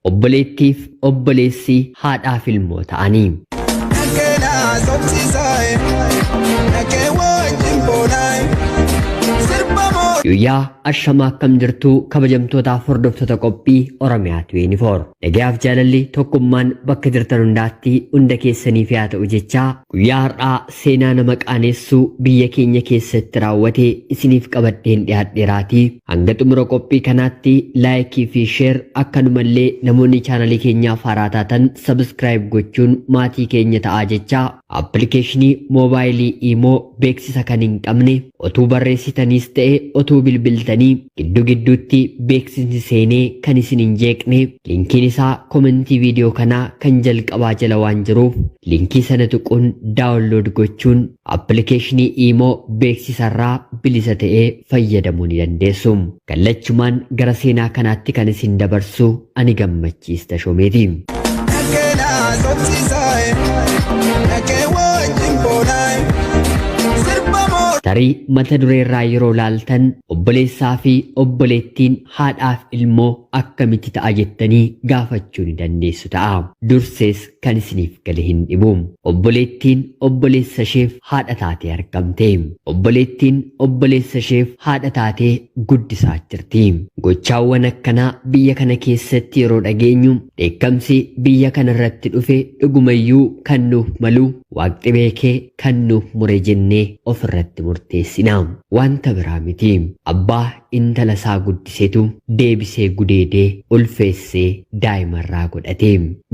Obboleettiif obboleessi haadhaaf ilmoo ta'anii. Dhaqee na sobsiisaay, dhaqee wajjin boonaay, sirba moo. Guyyaa ashamaa, akkam jirtuu kabajamtootaaf hordoftoota qophii Oromiyaa 24? Nagayaaf jaalalli tokkummaan bakka jirtan hundaatti hunda keessaniif haa ta'u jechaa, guyyaa har'aa seenaa nama qaaneessuu biyya keenya keessatti raawwate isiniif qabadheen dhiyaadheeraatii hanga xumura qophii kanaatti like fi share, akkanumallee namoonni chaanalii keenyaaf haaraa taatan subscribe gochuun maatii keenya ta'aa jechaa, appilikeeshinii moobaayilii Iimoo beeksisa kan hin qabne, otuu barreessitaniis ta'e otuu bilbiltanii gidduu gidduutti beeksisni seenee kan isin hin jeeqne, liinkiin isaa komentii viidiyoo kanaa kan jalqabaa jala waan jiruuf liinkii sana tuquun download gochuun appilikeeshinii Iimoo beeksisarraa bilisa ta'ee fayyadamuu ni dandeessu. Kallachumaan gara seenaa kanaatti kan isin dabarsu ani Gammachiis Tashomeeti. Dhaqee na sobsiisaay, dhaqee wajjin boonaay, sirba moo. Tarii mata dureerraa yeroo laaltan obboleessaa fi obboleettiin haadhaaf ilmoo akkamitti ta'a jettanii gaafachuu ni dandeessu ta'a. Dursees kan isiniif gale hin dhibu. Obboleettiin obboleessa isheef haadha taatee argamte. Obboleettiin obboleessa isheef haadha taatee guddisaa jirti. Gochaawwan akkanaa biyya kana keessatti yeroo dhageenyu dheekkamsi biyya kana irratti dhufe dhugumayyuu kan nuuf malu, waaqni beekee kan nuuf mure jennee ofirratti murteessina. Wanta biraa miti. Abbaa intala isaa guddisetu deebisee gudeedee ulfeessee daa'imarraa godhate.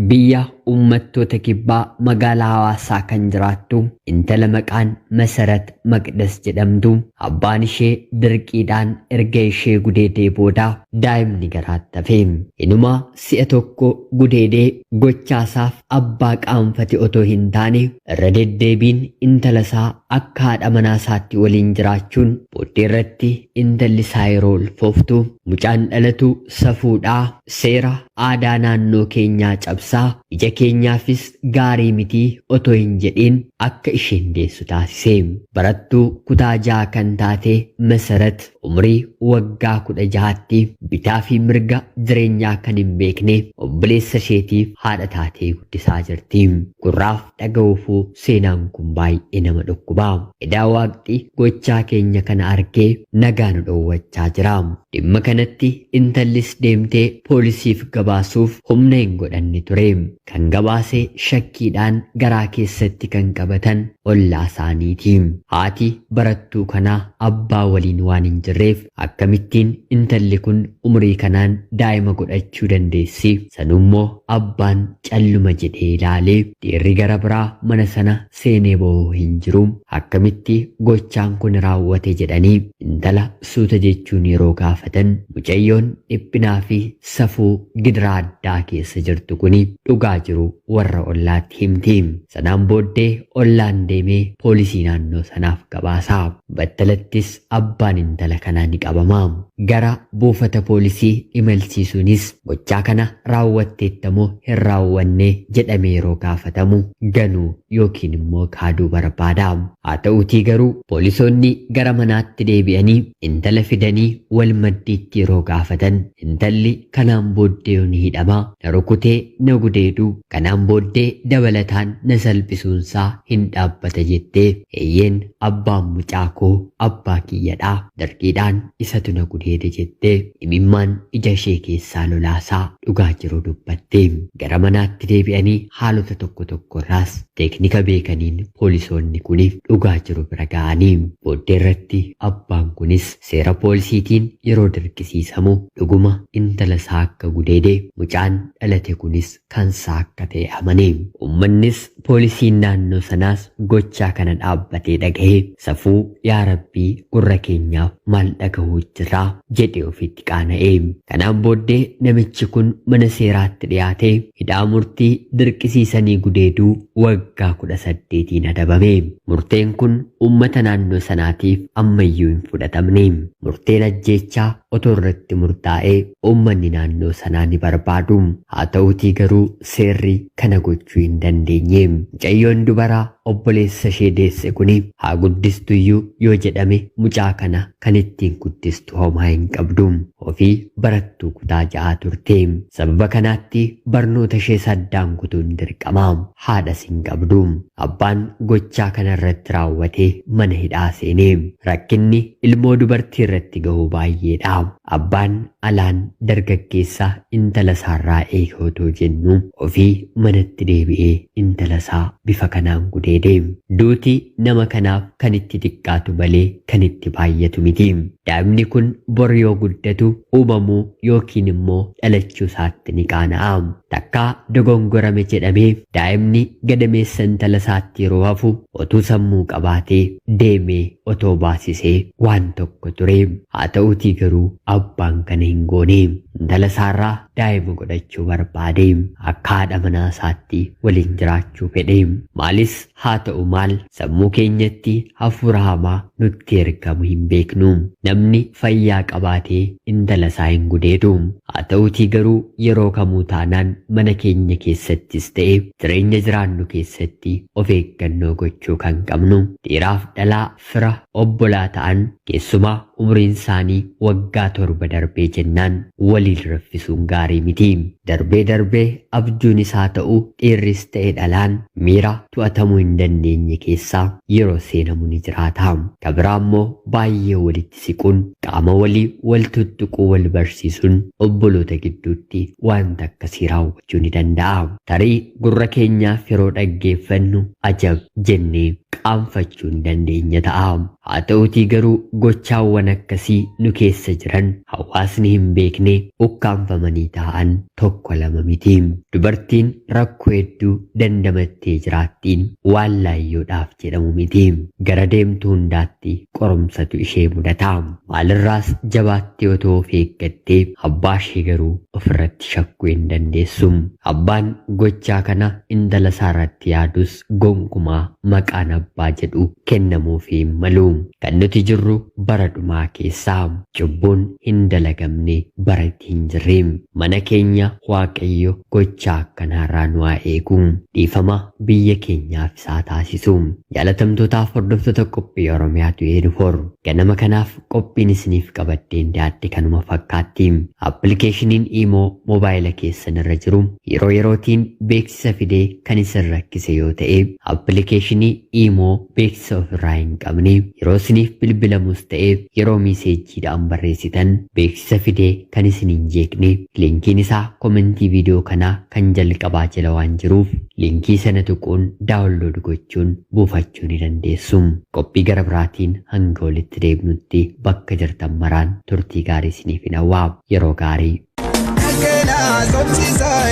Biyya uummattoota Kibbaa magaalaa Hawaasaa kan jiraattu intala maqaan Masarat Maqdas jedhamtu abbaan ishee dirqiidhaan erga ishee gudeedee booda daa'imni garaatti hafe. Inuma si'a tokko gudeedee gochaasaaf abbaa qaanfate otoo hin taane, irra deddeebiin intala isaa akka haadha manaa isaatti waliin jiraachuun booddee irratti intalli isaa yeroo ulfooftu mucaan dhalatu safuudhaa, seera aadaa naannoo keenyaa cabsaa, ija keenyaafis gaarii mitii otoo hin jedhiin akka isheen deessu taasise. Barattuu kutaa 6 kan taate Masarat umurii waggaa 16tti bitaa fi mirga jireenyaa kan hin beekne obboleessa isheetiif haadha taatee guddisaa jirti. Gurraaf dhaga'uufuu seenaan kun baay'ee nama dhukkuba. Edaa waaqni gochaa keenya kana argee nagaa nu dhoowwachaa jira. Dhimma kanatti intallis deemtee poolisiif gabaasuuf humna hin godhanne ture. Kan gabaase shakkiidhaan garaa keessatti kan qabatan ollaa isaaniiti. Haati barattuu kanaa abbaa waliin waan hin jirreef akkamittiin intalli kun umurii kanaan daa'ima godhachuu dandeessi? Sanummoo abbaan calluma jedhee ilaalee, dhiirri gara biraa mana sana seenee ba'uu hin jiru. Akkamitti gochaan kun raawwate jedhanii intala suuta jechuun yeroo gaafatan, mucayyoon dhiphinaa fi safuu gidiraa addaa keessa jirtu kuni dhugaa jiru warra ollaatti himti. Sanaan booddee ollaan deemee poolisii naannoo sanaaf gabaasa. Battalattis abbaan intala kanaa ni qabama. Gara buufata poolisii imalchiisuunis gochaa kana raawwatteettamoo hin raawwanne jedhamee yeroo gaafatamu ganuu yookiin immoo kaaduu barbaada. Haa ta'uutii garuu poolisoonni gara manaatti deebi'anii intala fidanii wal maddiitti yeroo gaafatan, intalli kanaan booddee ni hidhama, na rukutee na gudeedu, kanaan booddee dabalataan na salphisuunsaa hin dhaabbata jettee, eeyyeen, abbaan mucaa koo abbaa kiyyadha, dirqiidhaan isatu na gudeede jettee imimmaan ija ishee keessaa lolaasaa dhugaa jiru dubbatte. Gara manaatti deebi'anii haalota tokko tokkorraas teeknika beekaniin poolisoonni kun dhugaa jiru bira ga'anii booddee irratti abbaan kunis seera poolisiitiin yeroo dirqisiisamu dhuguma intala isaa akka gudeede, mucaan dhalate kunis kan isaa akka ta'e amane. Uummannis poolisiin naannoo sanaas gochaa kana dhaabbatee dhagahee, safuu yaa rabbii, gurra keenyaaf maal dhagahuu jirraa jedhe ofitti qaana'e. Kanaan booddee namichi kun mana seeraatti dhiyaatee hidhaa murtii dirqisiisanii gudeeduu waggaa 18n adabame. Murteen kun uummata naannoo sanaatiif ammayyuu hin fudhatamne. Murteen ajjeechaa otoo irratti murtaa'ee uummanni naannoo sanaa ni barbaadu. Haa ta'uutii garuu seerri kana gochuu hin dandeenye. Mucayyoon dubaraa obboleessa ishee deesse kuni haa guddistuyyuu yoo jedhame mucaa kana kan kan ittiin guddistu homaa hin qabdu. Ofii barattuu kutaa 6 turte. Sababa kanaatti barnoota ishee saddaan kutuun dirqama. Haadhas hin qabdu. Abbaan gochaa kana irratti raawwate mana hidhaa seene. Rakkinni ilmoo dubartii irratti gahu baay'eedha. Abbaan alaan dargaggeessa intala isaarraa eega otoo jennu ofii manatti deebi'ee intala isaa bifa kanaan gudeede. Duuti nama kanaaf kan itti xiqqaatu malee kan itti baay'atu miti. Daa'imni kun bor yoo guddatu uumamuu yookiin immoo dhalachuu isaatti ni qaana'a. Takkaa dogongorame jedhamee daa'imni gadameessa intala isaatti yeroo hafu otuu sammuu qabaatee deemee otoo baasisee waan tokko ture. Haa ta'uutii garuu abbaan kana hin goone. Intala isaarraa daa'ima godhachuu barbaade. Akka haadha manaa isaatti waliin jiraachuu fedhe. Maalis haa ta'u maal, sammuu keenyatti hafuura hamaa nutti ergamu hin beeknu. Namni fayyaa qabaatee intala isaa hin gudeedu. Haa ta'uutii garuu yeroo kamuu taanaan mana keenya keessattis ta'e jireenya jiraannu keessatti of eeggannoo gochuu kan qabnu dhiiraaf dhalaa fira obbolaa ta'an keessumaa umriin isaanii waggaa 7 darbee jennaan waliin raffisuun gaarii miti. Darbee darbee abjuun isaa ta'u dhiirris ta'e dhalaan miira to'atamuu hin dandeenye keessaa yeroo seenamu ni jiraata. Kan biraa immoo baay'ee walitti siquun qaama walii wal tuttuquu wal barsiisuun obboloota gidduutti wanta akkasii raawwachuu ni danda'a. Tarii gurra keenyaaf yeroo dhaggeeffannu ajab jennee qaanfachuu hin dandeenya ta'a. Haa ta'uutii garuu gochaawwan akkasii nu keessa jiran hawaasni hin beekne ukkaanfamanii taa'an tokko lama miti. Dubartiin rakkoo hedduu dandamattee jiraattiin waan laayyoodhaaf jedhamu miti. Gara deemtu hundaatti qorumsatu ishee mudata. Maalirraas jabaattee otoo of eeggattee abbaa ishee garuu ofirratti shakkuu hin dandeessu. Abbaan gochaa kana intala isaarratti yaadus gonkumaa maqaan abbaa jedhu kennamuufii hin malu. Kan nuti jirru bara dhumaa keessaa cubbuun hin dalagamne bara itti hin jirre. Mana keenya Waaqayyo gochaa akkanaarraa nu haa eegu. Dhiifama biyya keenyaaf isaa taasisu. Jaalatamtootaaf hordoftoota qophii Oromiyaatu Eenufor. Ganama kanaaf qophiin isiniif qabadheen dhiyaadhe kanuma fakkaatti. Appilikeeshiniin Imoo moobaayila keessan irra jiru yeroo yerootiin beeksisa fidee kan isin rakkise yoo ta'e appilikeeshinii Imoo beeksisa ofirraa hin qabne yeroo isiniif bilbilamus ta'e yeroo miiseejjiidhaan barreessitan beeksisa fidee kan isin hin jeeqne linkiin isaa komentii viidiyoo kanaa kan jalqabaa jala waan jiruuf linkii sana tuquun daawunlood gochuun buufachuu ni dandeessu. Qophii gara biraatiin hanga walitti deebinutti bakka jirtan maraan turtii gaarii isiniif hin hawwaa. Yeroo gaarii. Dhageenaa sobsiisaa,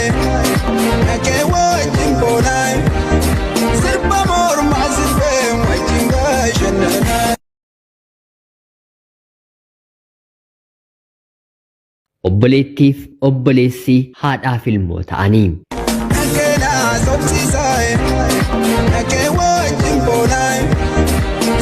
dhagee wajjin boonaa, sirba mormaa sirbee wajjin bashannanaa. Obboleettiif obboleessi haadhaaf ilmoo ta'anii. Dhageenaa sobsiisaa, dhagee wajjin boonaa,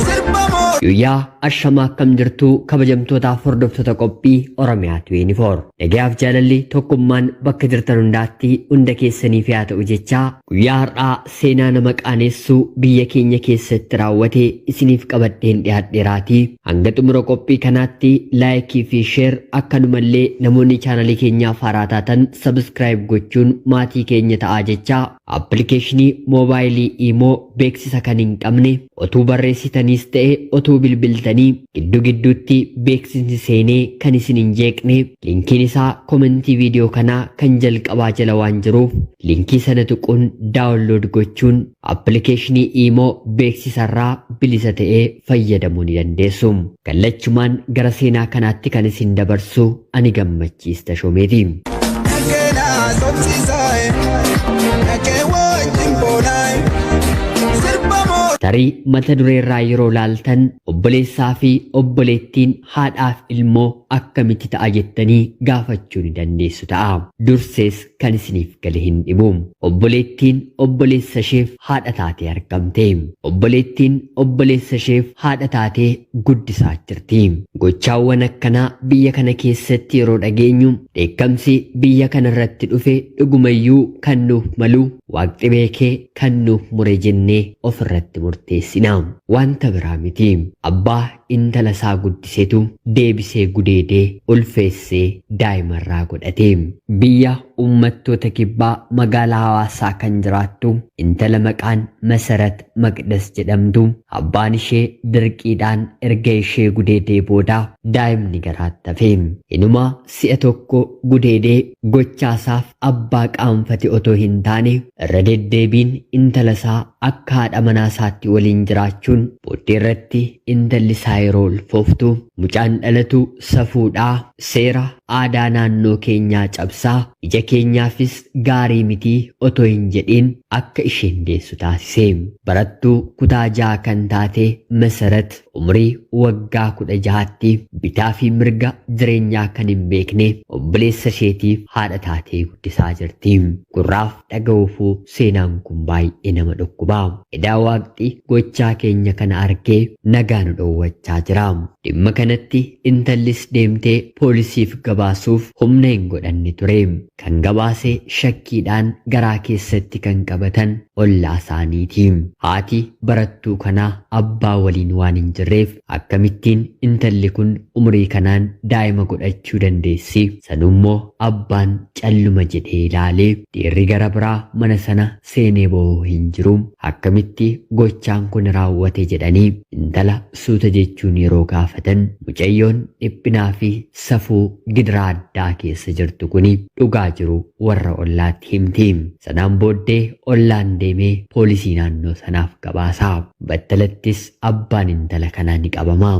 sirba mormaa. Guyyaa ashamaa akkam jirtuu kabajamtootaaf hordoftoota qophii Oromiyaa 24. Nagayaaf jaalalli tokkummaan bakka jirtan hundaatti hunda keessaniif haa ta'u jechaa guyyaa har'aa seenaa nama qaaneessuu biyya keenya keessatti raawwate isiniif qabadheen dhiyaadheeraatii. Hanga xumura qophii kanaatti laayikii fi sheer akkanumallee namoonni chaanalii keenyaaf haaraa taatan sabskraayib gochuun maatii keenya ta'aa jechaa appilikeeshinii moobaayilii Imoo beeksisa kan hin qabne otuu barreessitaniis ta'e otuu bilbiltanii gidduu gidduutti beeksisni seenee kan isin hin jeeqne linkiin isaa komentii viidiyoo kanaa kan jalqabaa jala waan jiruuf linkii sana tuquun daawunlood gochuun appilikeeshinii Imoo beeksisarraa bilisa ta'ee fayyadamuu ni dandeessu. Kallachumaan gara seenaa kanaatti kan isin dabarsu ani Gammachiis Tashoomeeti. Dhageenaa sobsiisaa, dhagee wajjin boonaa, sirba mormaa. Tarii mata dureerraa yeroo laaltan obboleessaa fi obboleettiin haadhaaf ilmoo akkamitti ta'a jettanii gaafachuu ni dandeessu ta'a. Dursees kan isiniif gale hin dhibu. Obboleettiin obboleessa isheef haadha taatee argamte. Obboleettiin obboleessa isheef haadha taatee guddisaa jirti. Gochaawwan akkanaa biyya kana keessatti yeroo dhageenyu dheekkamsi biyya kana irratti dhufe dhugumayyuu kan nuuf malu waaqxi beekee kan nuuf mure jennee ofirratti murteessina. Wanta biraa miti. Abbaa intala isaa guddisetu deebisee gudeedee ulfeessee daa'imarraa godhate. Biyya uummattoota kibbaa magaalaa Hawaasaa kan jiraattu intala maqaan Masarat Maqdas jedhamtu abbaan ishee dirqiidhaan erga ishee gudeedee booda daa'imni garaatti hafe. Inuma si'a tokko gudeedee gochaasaaf abbaa qaanfate otoo hin taane irra deddeebiin intala isaa akka haadha manaa isaatti waliin jiraachuun booddee irratti intalli isaa yeroo ulfooftu mucaan dhalatu safuudhaa seera aadaa naannoo keenyaa cabsaa ija keenyaafis gaarii mitii otoo hin jedhiin akka isheen deessu taasise. Barattuu kutaa 6 kan taate Masarat umrii waggaa 16tti bitaa fi mirga jireenyaa kan hin beekne obboleessa isheetiif haadha taatee guddisaa jirti. Gurraaf dhaga'uufuu seenaan kun baay'ee nama dhukkuba. Edaa waaqni gochaa keenya kana argee nagaa nu dhoowwachaa jira. Dhimma kanatti intallis deemtee poolisiif gabaasuuf humna hin godhanne ture. Kan gabaase shakkiidhaan garaa keessatti kan qabatan ollaa isaaniiti. Haati barattuu kanaa abbaa waliin waan hin jirreef akkamittiin intalli kun umrii kanaan daa'ima godhachuu dandeessi? Sanummoo abbaan calluma jedhee ilaalee dhiirri gara biraa mana sana seenee ba'uu hin jiru. Akkamitti gochaan kun raawwate jedhanii intala suuta jechuun yeroo gaafatan mucayyoon dhiphinaa fi safuu gidiraa addaa keessa jirtu kuni dhugaa jiru warra ollaatti himti. Sanaan booddee ollaan deemee poolisii naannoo sanaaf gabaasa. Battalattis abbaan intala kanaa ni qabama.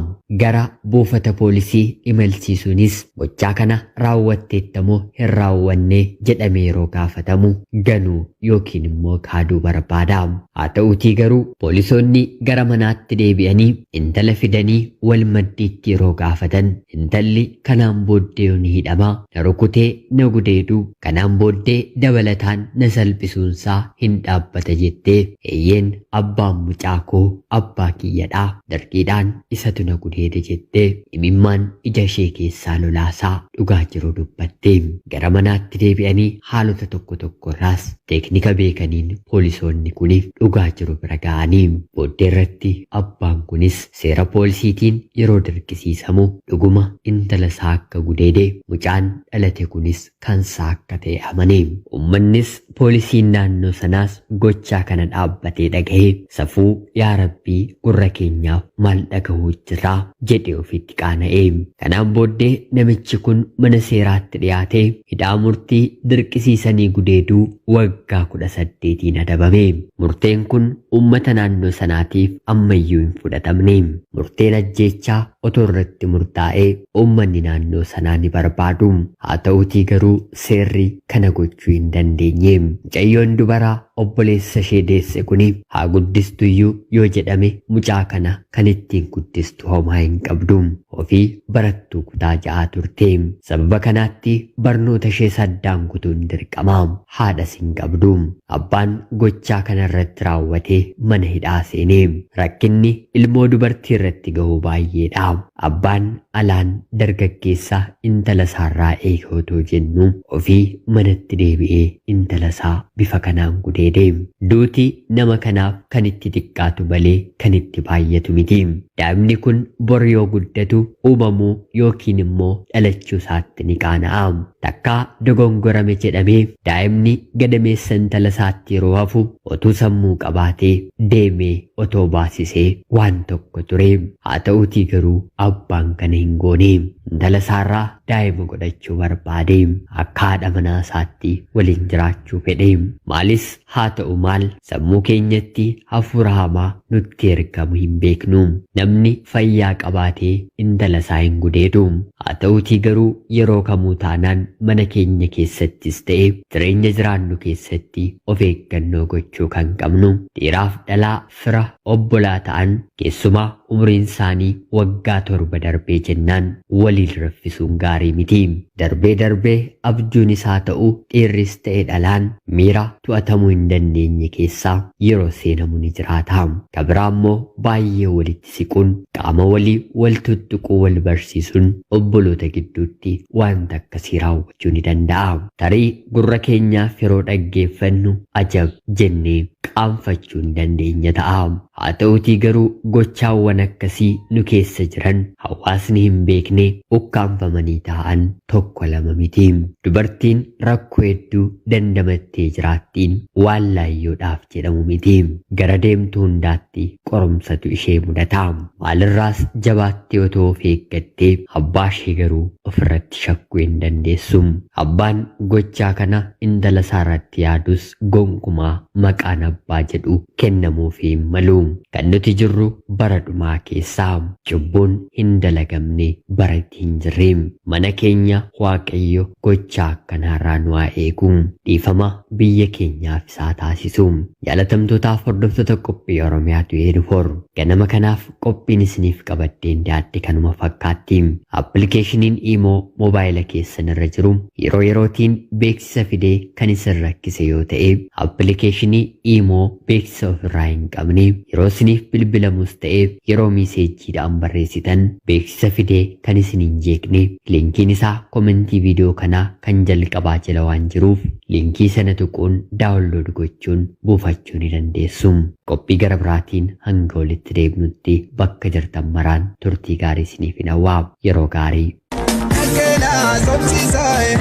Gara buufata poolisii imalchiisuunis gochaa kana raawwatteettamoo hin raawwanne jedhamee yeroo gaafatamu ganuu yookiin immoo kaaduu barbaada. Haa ta'uutii garuu poolisoonni gara manaatti deebi'anii intala fidanii wal maddiitti yeroo gaafatan intalli kanaan booddee ni hidhama, na rukutee na gudeedu, kanaan booddee dabalataan na salphisuunsaa hin dhaabbata jettee eeyyeen abbaan mucaa koo abbaa kiyyadha, dargiidhaan isatu na gudeede jettee imimmaan ija ishee keessaa lolaasaa dhugaa jiru dubbatte. Gara manaatti deebi'anii haalota tokko tokkorraas teeknika beekaniin poolisoonni kun dhugaa jiru bira ga'anii booddee irratti abbaan kunis seera poolisiitiin yeroo dirqisiisamu dhuguma intala isaa akka gudeede mucaan dhalate kunis kan isaa akka ta'e amane. Uummannis poolisiin naannoo sanaas gochaa kana dhaabbatee dhaga'ee safuu yaa rabbii gurra keenyaaf maal dhagahuu jirraa jedhe ofitti qaana'e. Kanaan booddee namichi kun mana seeraatti dhiyaatee hidhaa murtii dirqisiisanii gudeeduu waggaa 18 adabame. Murteen kun uummata naannoo sanaatiif ammayyuu hin fudhatamne. Murteen ajjeechaa otoo irratti murtaa'ee uummanni naannoo sanaa ni barbaadu. Haa ta'uutii garuu seerri kana gochuu hin dandeenye. Mucayyoon dubaraa obboleessa ishee deesse kuni haa guddistuyyuu yoo jedhame mucaa kana kan ittiin guddistu homaa hin qabdu. Ofii barattuu kutaa 6 turte. Sababa kanaatti barnoota ishee saddaan kutuun dirqama. Haadhas hin qabdu. Abbaan gochaa kana irratti raawwatee mana hidhaa seene. Rakkinni ilmoo dubartii irratti gahu baay'eedha. Abbaan alaan dargaggeessa intala isaarraa eega otoo jennu ofii manatti deebi'ee intala isaa bifa kanaan gudeede. Duuti nama kanaaf kan itti xiqqaatu malee kan itti baay'atu miti. Daa'imni kun bor yoo guddatu uumamuu yookiin immoo dhalachuu isaatti ni qaana'a. Takkaa dogongorame jedhamee daa'imni gadameessa intala isaatti yeroo hafu otuu sammuu qabaatee deemee otoo baasisee waan tokko ture. Haa ta'uutii garuu abbaan kana hin goone. Intala isaarraa daa'ima godhachuu barbaade. Akka haadha manaa isaatti waliin jiraachuu fedhe. Maalis haa ta'u maal sammuu keenyatti hafuura hamaa nutti ergamu hin beeknu. Namni fayyaa qabaatee intala isaa hin gudeedu. Haa ta'uutii garuu yeroo kamuu taanaan mana keenya keessattis ta'e jireenya jiraannu keessatti of eeggannoo gochuu kan qabnu dhiiraaf dhalaa fira obbolaa ta'an keessumaa umriin isaanii waggaa 7 darbee jennaan waliin raffisuun gaarii miti. Darbee darbee abjuun isaa ta'u dhiirris ta'e dhalaan miira to'atamuu hin dandeenye keessaa yeroo seenamu ni jiraata. Kan biraa immoo baay'ee walitti siquun qaama walii wal tuttuquu wal barsiisuun obboloota gidduutti wanta akkasii raawwachuu ni danda'a. Tarii gurra keenyaaf yeroo dhaggeeffannu ajab jennee Qaanfachuu hin dandeenya ta'a. Haa ta'utii garuu gochaawwan akkasii nu keessa jiran hawaasni hin beekne ukkaanfamanii taa'an tokko lama miti. Dubartiin rakkoo hedduu dandamattee jiraattiin waan laayyoodhaaf jedhamu miti. Gara deemtu hundaatti qorumsatu ishee mudata. Maalirraas jabaattee otoo of eeggattee abbaa ishee garuu ofirratti shakkuu hin dandeessu. Abbaan gochaa kana intala isaarratti yaadus gonkumaa maqaan abbaa jedhu kennamuufii hin malu. Kan nuti jirru bara dhumaa keessaa cubbuun hin dalagamne bara itti hin jirre. Mana keenya Waaqayyo gochaa akkanaarraa nu haa eegu. Dhiifama biyya keenyaaf isaa taasisu. Jaalatamtootaaf hordoftoota qophii Oromiyaatu Eenufor. Ganama kanaaf qophiin isiniif qabadheen dhiyaadhe kanuma fakkaatti. Appilikeeshiniin Imoo moobaayila keessan irra jiru yeroo yerootiin beeksisa fidee kan isin rakkise yoo ta'e, appilikeeshinii Imoo beeksisa ofirraa hin qabne, yeroo isiniif bilbilamus ta'e yeroo miiseejjiidhaan barreessitan beeksisa fidee kan isin hin jeeqne, linkiin isaa komentii viidiyoo kanaa kan jalqabaa jala waan jiruuf linkii sana tuquun download gochuun buufachuu ni dandeessu. Qophii gara biraatiin hanga walitti deebinutti bakka jirtan maraan turtii gaarii isiniif hin hawwaa. Yeroo gaarii. Dhaqee naasofsiisaa'e,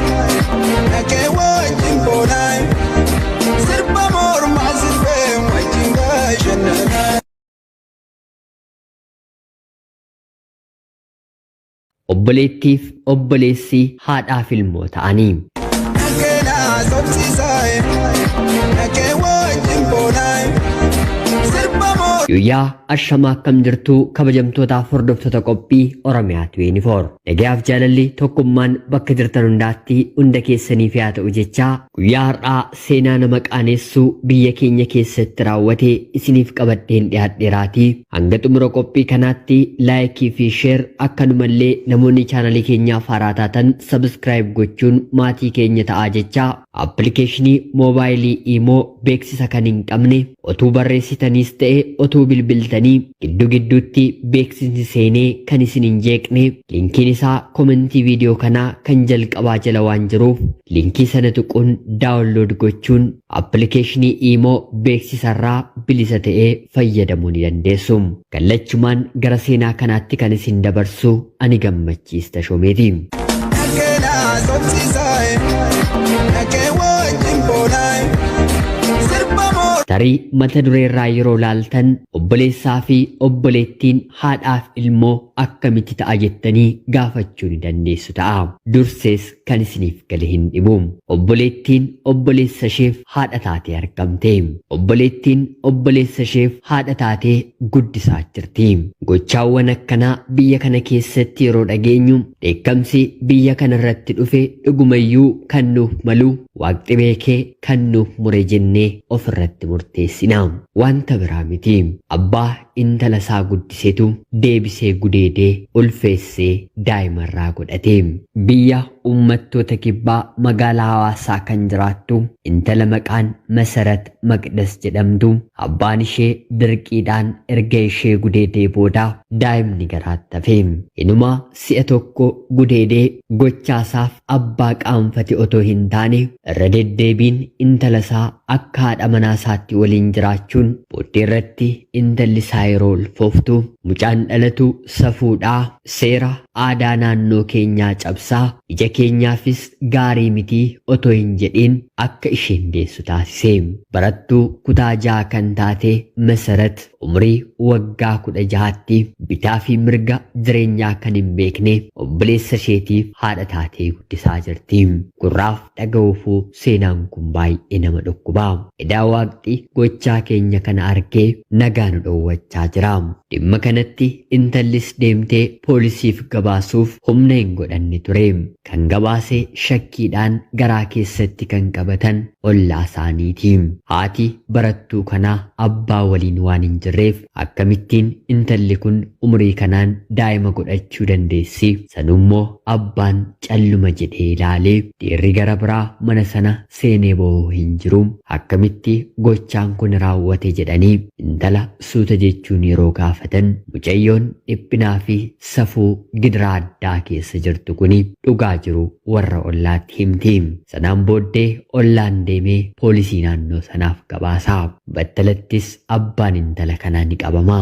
dhaqee wajjin boonaaye, sirba mormaa sirbee wajjin bashannanaa. Obboleettiif obboleessi haadhaaf ilmoo ta'anii. Dhaqee naasofsiisaa'e, dhaqee wajjin boonaaye, sirba mormaa. Guyyaa ashamaa, akkam jirtuu kabajamtootaaf hordoftoota qophii Oromiyaa 24. Nagayaaf jaalalli tokkummaan bakka jirtan hundaatti hunda keessaniif haa ta'u jechaa, guyyaa har'aa seenaa nama qaaneessuu biyya keenya keessatti raawwate isiniif qabadheen dhiyaadheeraatii hanga xumura qophii kanaatti like fi share, akkanumallee namoonni chaanalii keenyaaf haaraa taatan subscribe gochuun maatii keenya ta'aa jechaa, appilikeeshinii moobaayilii Imoo beeksisa kan hin qabne, otuu barreessitaniis ta'e otuu bilbiltanii gidduu gidduutti beeksisni seenee kan isin hin jeeqne, linkiin isaa komentii viidiyoo kanaa kan jalqabaa jala waan jiruuf linkii sana tuquun download gochuun appilikeeshinii Imoo beeksisarraa bilisa ta'ee fayyadamuu ni dandeessu. Kallachumaan gara seenaa kanaatti kan isin dabarsu ani Gammachiis Tashoomeeti. Dhaqee naasofsiisaa'e, dhaqee wajjin boonaaye, sirba mormaa. Tarii mata dureerraa yeroo laaltan obboleessaa fi obboleettiin haadhaaf ilmoo akkamitti ta'a jettanii gaafachuu ni dandeessu ta'a. Dursees kan isiniif gale hin dhibu. Obboleettiin obboleessa isheef haadha taatee argamte. Obboleettiin obboleessa isheef haadha taatee guddisaa jirti. Gochaawwan akkanaa biyya kana keessatti yeroo dhageenyu dheekkamsi biyya kana irratti dhufe dhugumayyuu kan nuuf malu, waaqni beekee kan nuuf mure jennee ofirratti murteessina. Wanta biraa miti. Abbaa intala isaa guddisetu deebisee gudeedee ulfeessee daa'imarraa godhate. Biyya uummattoota kibbaa magaalaa Hawaasaa kan jiraattu intala maqaan Masarat Maqdas jedhamtu abbaan ishee dirqiidhaan erga ishee gudeedee booda daa'imni garaatti hafe. Inuma si'a tokko gudeedee gochaasaaf abbaa qaanfate otoo hin taane, irra deddeebiin intala isaa akka haadha manaa isaatti waliin jiraachuun booddee irratti intalli isaa yeroo ulfooftu mucaan dhalatu safuudhaa, seera aadaa naannoo keenyaa cabsaa, ija keenyaafis gaarii mitii otoo hin jedhiin akka isheen deessu taasise. Barattuu kutaa 6 kan taate Masarat umrii waggaa 16tti bitaa fi mirga jireenyaa kan hin beekne obboleessa isheetiif haadha taatee guddisaa jirti. Gurraaf dhaga'uufuu seenaan kun baay'ee nama dhukkuba. Edaa waaqni gochaa keenya kana argee nagaa nu dhowwachaa jira. Dhimma kanatti intallis deemtee poolisiif gabaasuuf humna hin godhanne ture. Kan gabaase shakkiidhaan garaa keessatti kan qabatan ollaa isaaniiti. Haati barattuu kanaa abbaa waliin waan hin jirreef akkamittiin intalli kun umurii kanaan daa'ima godhachuu dandeessi? Sanummoo abbaan calluma jedhee ilaalee dhiirri gara biraa mana sana seenee ba'uu hin jiru. Akkamitti gochaan kun raawwate jedhanii intala suuta jechuun yeroo gaafatan mucayyoon dhiphinaa fi safuu gidiraa addaa keessa jirtu kuni dhugaa jiru warra ollaatti himti. Sanaan booddee ollaan deemee poolisii naannoo sanaaf gabaasa. Battalattis abbaan intala kanaa ni qabama.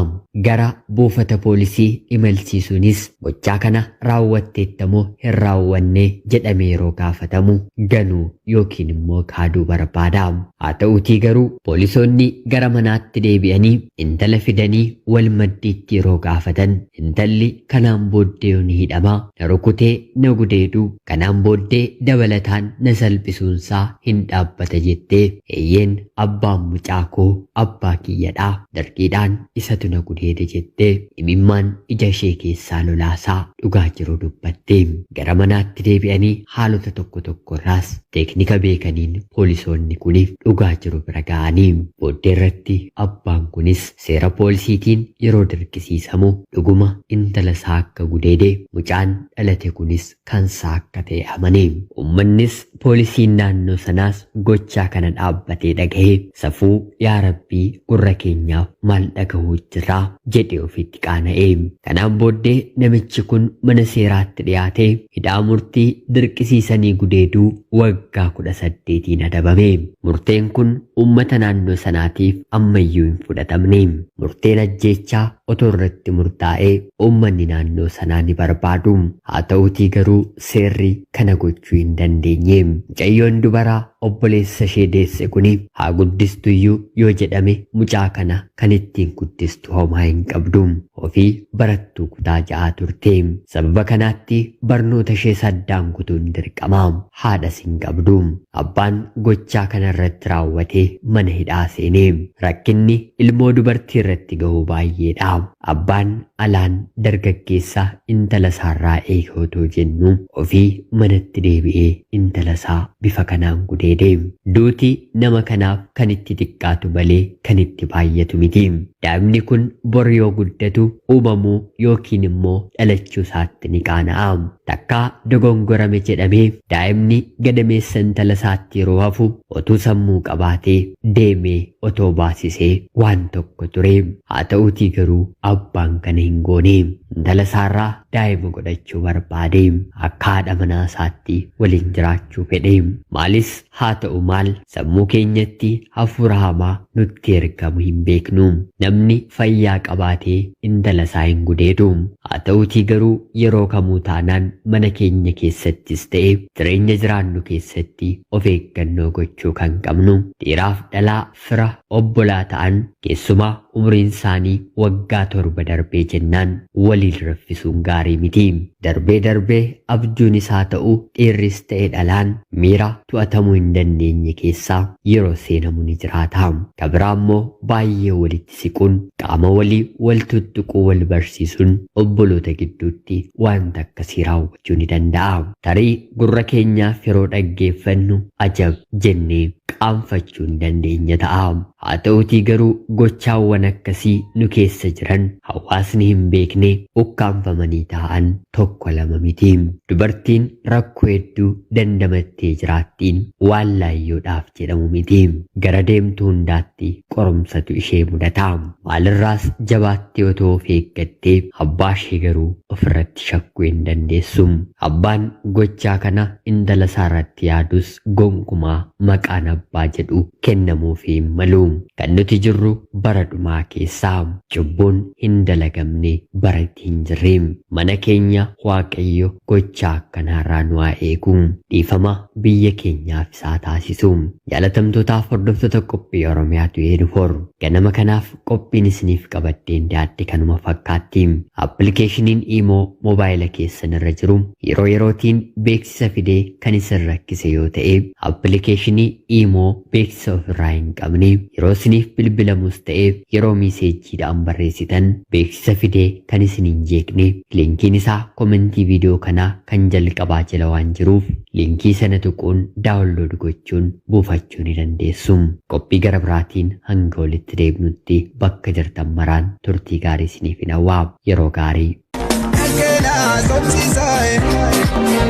Gara buufata poolisii imalchiisuunis gochaa kana raawwatteettamoo hin raawwanne jedhamee yeroo gaafatamu ganuu yookiin immoo kaaduu barbaada. Haa ta'uutii garuu poolisoonni gara manaatti deebi'anii intala fidanii wal maddiitti yeroo gaafatan intalli kanaan booddee ni hidhama, na rukutee na gudeedu, kanaan booddee dabalataan na salphisuunsaa hin dhaabbata jettee eeyyeen abbaan mucaa koo abbaa kiyyadha, dargiidhaan isatu na gudeede jettee imimmaan ija ishee keessaa lolaasaa dhugaa jiru dubbatte. Gara manaatti deebi'anii haalota tokko tokkorraas teeknika beekaniin poolisoonni kun dhugaa jiru bira ga'anii booddee irratti abbaan kunis seera poolisiitiin yeroo dirqisiisamu dhuguma intala isaa akka gudeede mucaan dhalate kunis kan isaa akka ta'e amane. Uummannis poolisiin naannoo sanaas gochaa kana dhaabbatee dhaga'ee safuu yaa rabbii gurra keenyaaf maal dhagahuu jirraa jedhe ofitti qaana'e. Kanaan booddee namichi kun mana seeraatti dhiyaatee hidhaa murtii dirqisiisanii gudeeduu waggaa 18n adabame. Murteen kun uummata naannoo sanaatiif ammayyuu hin fudhatamne. Murteen ajjeechaa otoo irratti murtaa'ee uummanni naannoo sanaa ni barbaadu. Haa ta'uutii garuu seerri kana gochuu hin dandeenye. Mucayyoon dubaraa obboleessa ishee deesse kuni haa guddistuyyuu yoo jedhame mucaa kana kan ittiin guddistu homaa hin qabdu. Ofii barattuu kutaa 6 turte. Sababa kanaatti barnoota ishee saddaan kutuun dirqama. Haadhas hin qabdu. Abbaan gochaa kana irratti raawwatee mana hidhaa seene. Rakkinni ilmoo dubartii irratti gahu baay'eedha. Abbaan alaan dargaggeessa intala isaarraa eega otoo jennu ofii manatti deebi'ee intala isaa bifa kanaan gudeede. Duuti nama kanaaf kan itti xiqqaatu malee kan itti baay'atu miti. Daa'imni kun bor yoo guddatu uumamuu yookiin immoo dhalachuu isaatti ni qaana'a. Takkaa dogongorame jedhamee daa'imni gadameessa intala isaatti yeroo hafu otuu sammuu qabaatee deemee otoo baasisee waan tokko ture. Haa ta'uutii garuu abbaan kana hin goone. Intala isaarraa daa'ima godhachuu barbaade. Akka haadha manaa isaatti waliin jiraachuu fedhe. Maalis haa ta'u maal sammuu keenyatti hafuura hamaa nutti ergamu hin beeknu. Namni fayyaa qabaatee intala isaa hin gudeedu. Haa ta'uutii garuu yeroo kamuu taanaan mana keenya keessattis ta'e jireenya jiraannu keessatti of eeggannoo gochuu kan qabnu dhiiraaf dhalaa fira obbolaa ta'an keessumaa umriin isaanii waggaa 7 darbee jennaan waliin raffisuun gaarii miti. Darbee darbee abjuun isaa ta'u dhiirris ta'e dhalaan miira to'atamuu hin dandeenye keessaa yeroo seenamu ni jiraata. Kan biraa immoo baay'ee walitti siquun qaama walii wal tuttuquu wal barsiisuun obboloota gidduutti wanta akkasii raawwachuu ni danda'a. Tarii gurra keenyaaf yeroo dhaggeeffannu ajab jennee qaanfachuu hin dandeenya ta'a. Haa ta'uutii garuu gochaawwan akkasii nu keessa jiran hawaasni hin beekne ukkaanfamanii taa'an tokko lama miti. Dubartiin rakkoo hedduu dandamattee jiraattiin waan laayyoodhaaf jedhamu miti. Gara deemtu hundaatti qorumsatu ishee mudata. Maalirraas jabaattee otoo of eeggattee abbaa ishee garuu ofirratti shakkuu hin dandeessu. Abbaan gochaa kana intala isaarratti yaadus gonkumaa maqaan abbaa jedhu kennamuufii hin malu. Kan nuti jirru bara dhumaa keessaa cubbuun hin dalagamne bara itti hin jirre. Mana keenya Waaqayyo gochaa akkanaarraa nu haa eegu. Dhiifama biyya keenyaaf isaa taasisu. Jaalatamtootaaf hordoftoota qophii Oromiyaatu Eenufor. Ganama kanaaf qophiin isiniif qabadheen dhiyaadhe kanuma fakkaatti. Appilikeeshiniin Imoo moobaayila keessan irra jiru yeroo yerootiin beeksisa fidee kan isin rakkise yoo ta'e appilikeeshinii Imoo Iimoo beeksisa ofirraa hin qabne, yeroo isiniif bilbilamus ta'e yeroo miiseejiidhaan barreessitan beeksisa fidee kan isin hin jeeqne, linkiin isaa komentii viidiyoo kanaa kan jalqabaa jala waan jiruuf linkii sana tuquun download gochuun buufachuu ni dandeessu. Qophii gara biraatiin hanga walitti deebinutti bakka jirtan maraan turtii gaarii isiniif hin hawwaa. Yeroo gaarii. Dhageenaa sobsiisaa,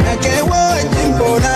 dhagee wajjin boonaa.